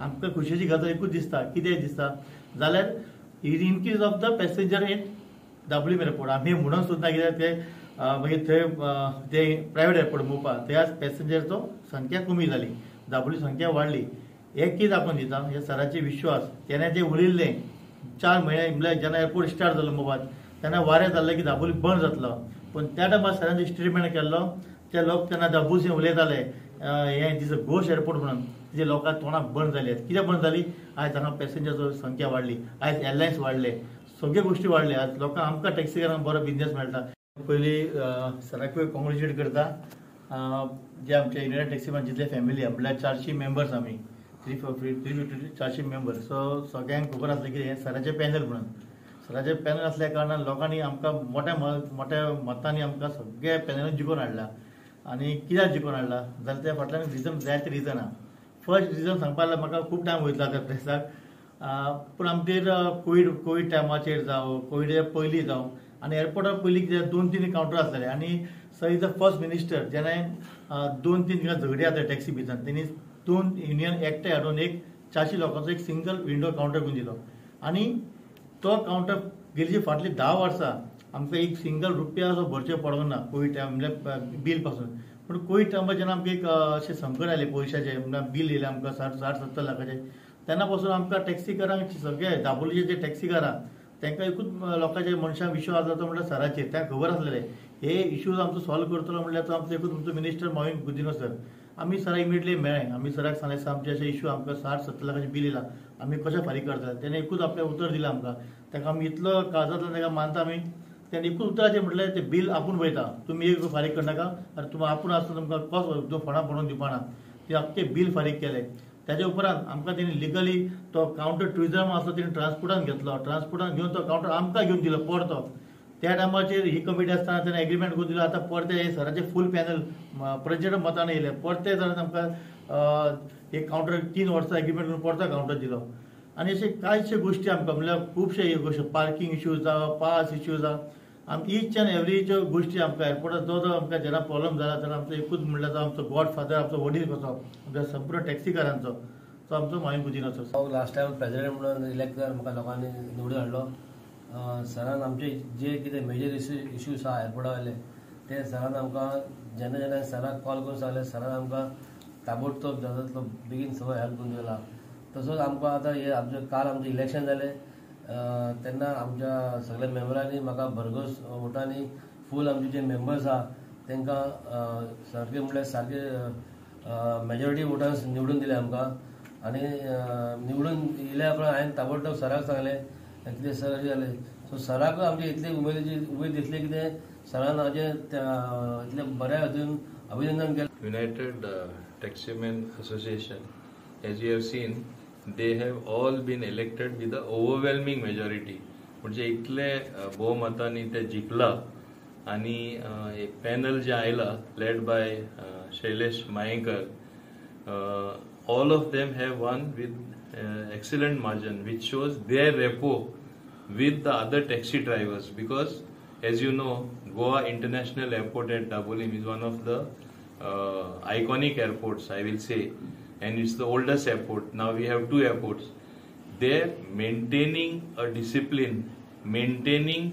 आमकां खुशेची गजाल एकूच दिसता, कितें दिसता जाल्यार increase of the passenger in Dabolim airport. आमी म्हणून सुद्दां कित्याक ते मागीर थंय ते प्रायवेट एअरपोर्ट मोपा थंय आज पॅसेंजरचो संख्या कमी जाली, दाबोळी संख्या वाडली. हे कितें दाखोवन दिता हे सराचे विश्वास. तेणें जें उलयल्लें 4 म्हयने म्हळ्यार जेन्ना एअरपोर्ट स्टार्ट जालो मोपात तेन्ना वारें जाल्लें की दाबोळी बंद जातलो, पूण त्या टायमार सरान जे स्टेटमेंट केल्लो ते लोक तेन्ना दाबोळी उलयताले हें दिस घोश एअरपोर्ट म्हणून, तिजे लोकांक तोंडां बंद जाली. कित्याक बंद जाली? आयज हांगा पॅसेंजरचो संख्या वाडली, आयज एअरलायन्स वाडले, सगळ्यो गोश्टी वाडले. आज लोकांक आमकां टॅक्सीकारांक बरो बिजनेस मेळटा. पयलीं सराकूय कॉंग्रेच्युलेट करता जे आमचे युनायटेड टॅक्सीमॅन जितले फॅमिली म्हळ्यार 400 मेंबर्स, आमी 350 400 मेंबर्स. सो सगळ्यांक खबर आसलें की हें सराचें पॅनल म्हणून. सराचें पॅनल आसल्या कारणान लोकांनी आमकां मोठ्या मोठ्या मतांनी आमकां सगळ्या पॅनलान जिखोवन हाडला. आनी कित्याक जिखोवन हाडला जाल्यार त्या फाटल्यान रिजन जायते रिजन आहा. फर्स्ट रिजन सांगपा जाल्यार म्हाका खूब टायम वयतलो आतां प्रेसाक, पूण आमचेर कोवीड टायमाचेर जावं, कोविडा पयलीं जावं, आनी एअरपोर्टार पयलीं कितें 2-3 कावंटर आसताले आनी sir is the first minister जेणे 2-3 झगडी जाता टॅक्सी भितर, तेणी 2 युनियन एकठांय हाडून एक 400 लोकांचो एक सिंगल विंडो कावंटर करून दिलो. आनी तो कावंटर गेली फाटलीं 10 वर्सां आमकां एक सिंगल रुपया असो भरचें पडूंक ना कोवीड टायम म्हळ्यार बील पासून. पूण कोवीड टायमार जेन्ना आमकां एक अशें संकट आयलें पयशाचें, म्हळ्यार बील येयलें आमकां 60-70 लाखाचें, तेन्ना पासून आमकां टॅक्सीकारांक सगळे दाबोळीचे जे टॅक्सीकारां तांकां एकूच लोकांचे मनशांक विश्वास जाता म्हळ्यार सराचेर. तांकां खबर आसलेलें हे इश्यूज आमचो सॉल्व करतलो म्हळ्यार तो आमचो एकूच तुमचो मिनिस्टर मॉविन गुदिन्हो सर. आमी सराक इमिडिएटली मेळ्ळे, आमी सराक सांगलें सर आमचे अशे इश्यू आमकां 60-70 लाखाचें बील येयलां, आमी कशें फारीक करतले. तेणें एकूच आपलें उतर दिलां आमकां, ताका आमी इतलो काळजांतल्यान ताका मानता आमी. तेणें एकूच उतराचें म्हटलें तें बील आपूण पळयता, तुमी एक फारीक करनाका, आनी तुमी आपूण आसता तुमकां कसो फोंडा पडोवन दिवपाना. ते आख्खें बील फारीक केलें. ताच्या उपरांत आमकां तेणी लिगली तो कावंटर ट्युरिजम आसलो तेणी ट्रान्सपोर्टान घेतलो, ट्रान्सपोर्टान घेवन तो कावंटर आमकां घेवन दिलो परतो. त्या टायमाचेर ही कमिटी आसतना तेणें एग्रीमेंट करून दिलो. आतां परते हे सराचें फूल पॅनल प्रचंड मतान येयलें, परते सरान आमकां एक कावंटर 3 वर्सां एग्रीमेंट करून परतो कावंटर दिलो. आनी अशे कांयशे गोश्टी आमकां म्हळ्यार खुबशे गोश्टी, पार्कींग इश्यू जावं, पास इश्यू जावं, आमकां इच एन्ड एवरी ज्यो गोश्टी आमकां एअरपोर्टार जो जो आमकां जेन्ना प्रॉब्लम जाला तेन्ना आमचो एकूच म्हणल्यार तो आमचो गॉड फादर, आमचो वडील कसो आमच्या संपूर्ण टॅक्सीकारांचो, तो आमचो मॉविन गुदिन्हो. हांव लास्ट टायम प्रेजिडेंट म्हणून इलेक्ट जावन म्हाका लोकांनी निवडून हाडलो. सरान आमचे जे कितें मेजर इश्यूज आहा एअरपोर्टा वयले ते सरान आमकां जेन्ना जेन्ना सराक कॉल करून सांगलें, सरान आमकां ताबडतोब जाता तितलो बेगीन सगळो हेल्प करून दिला. तसोच आमकां आतां हे आमचें काल आमचें इलेक्शन जालें तेन्ना आमच्या सगळ्या मेंबरांनी म्हाका भरघोस वोटांनी फूल आमचे जे मेंबर्स आहा तांकां सारके म्हळ्यार सारके मेजॉरिटी वोटांस निवडून दिले आमकां. आनी निवडून येयल्या उपरांत हांवें ताबडतोब सराक सांगलें कितें सर अशें जालें. सो सराकूय आमची इतली उमेद दिसली कितें सरान म्हाजें इतलें बऱ्या हातून अभिनंदन केलें. United Taximen Association, as you have seen, they have all been elected with a overwhelming majority. म्हणजे इतले भोवमतांनी ते जिखला आनी एक पॅनल जे आयला led by Shailesh Mayenkar, all of them have won with excellent margin, which shows their rapport with the other taxi drivers, because as you know, Goa International Airport at Dabolim is one of the iconic airports, I will say, and it's the oldest airport. Now we have 2 airports. They're maintaining a discipline, maintaining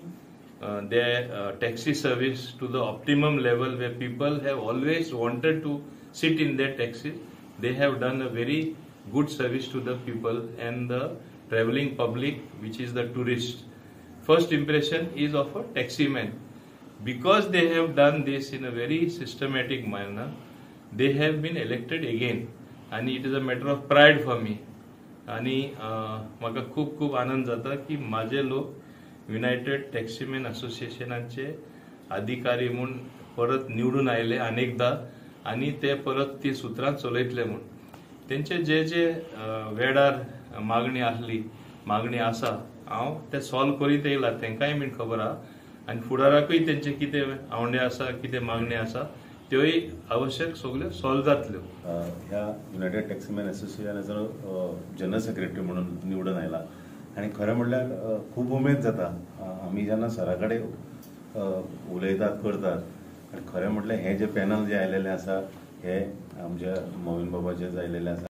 their taxi service to the optimum level where people have always wanted to sit in their taxis. They have done a very good service to the people and the traveling public, which is the tourist. First impression is of a taxi man. Because they have done this in a very systematic manner, they have been elected again. And it is a matter of pride for me. आणि म्हाका खूब खूब आनंद जाता की माझे लोक United टॅक्सीमॅन असोसिएशनाचे अधिकारी म्हूण परत निवडून आयले अनेकदा आनी ते परत ती सुत्रां चलयतले म्हूण. तेंचे जे जे वेळार मागणी आसली, मागणी आसा, हांव ते सॉल्व करीत येयला, तेंकांय बीन खबर आहा. आनी फुडाराकूय तेंचे कितें आवंडे आसा, कितें मागणी आसा, त्योय आवश्यक सगल्यो सॉल्व जातल्यो. ह्या युनायटेड टॅक्सीमॅन असोसिएशनाचो जनरल सेक्रेटरी म्हणून निवडून आयला आनी खरें म्हणल्यार खूब उमेद जाता आमी जेन्ना सरा कडेन उलयतात करतात. आनी खरें म्हटल्यार हें जें पॅनल जें आयलेलें आसा हें आमच्या मॉविन बाबाचें आयलेलें आसा.